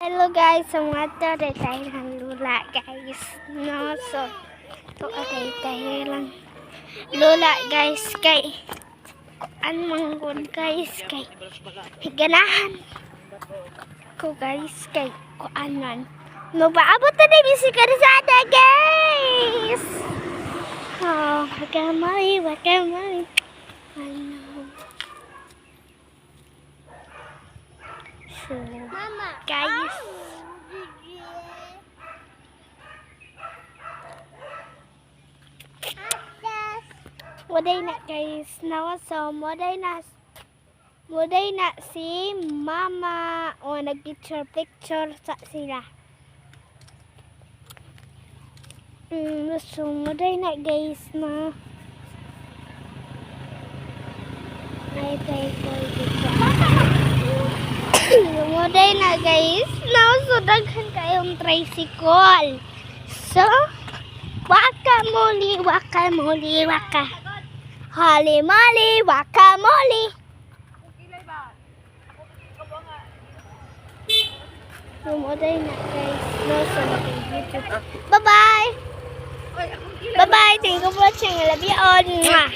Hello guys, sa mga to tayo ng lula guys. No, so to aday tayo lang lula guys kay an manggod guys kay ganahan ko guys kay kuan man. Magpaabot na din si Karsada guys. Oh, wakamali, wakamali. Ano? So, Mama. guys. Waday na guys. Nawa so waday na si mama o nag-picture picture sa sila. So waday na guys na. Ay tay ko dito. Waday na guys. Now so daghan kayong tricycle. So waka moli, waka moli, waka. Holly molly, waka molly. Lumoday na guys. No, sa YouTube. Bye-bye! Bye-bye! Thank you for watching. I love you all. Mwah!